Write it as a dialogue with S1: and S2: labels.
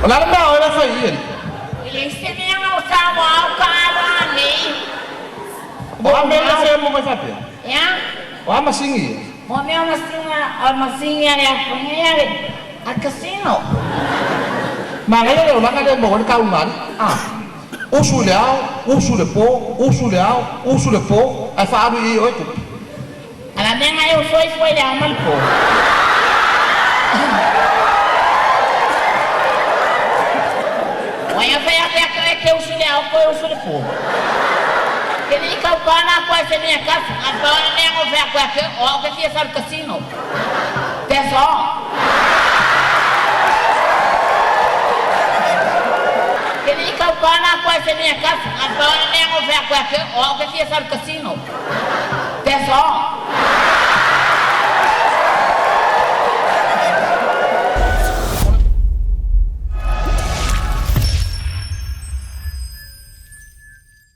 S1: O le a le mea a oe la e fai i i alii?
S2: E leai se mea na o sauao taalo anei.
S1: O a mea ia e feemo mai faapea?
S2: Ea?
S1: O a masini ia?
S2: Mo mea o masini o masini a le a foi nei a casino.
S1: Manaia le olaga lea e maua ai le taulaga alii.
S2: Ah.
S1: Usu i le ao, usu i le po, usu i le ao, usu i le po, ae faaalu i i e oe tupe.
S2: A o le a mea na e usu ai fua i le ao ma le po? Ua ia fai atu ia te oe e te usu i le ao toe usu i le po. E te le i tauta la atu ai i se mea e tasi. Na o le pau lava le mea na ou fai atu ia te oe, o au ou te fia sau i le casino. That's all. E te le i tauta la atu ai i se mea e tasi. Na o le pau lava le mea na ou fai atu ia te oe, o au ou te fia sau i le casino. That's all.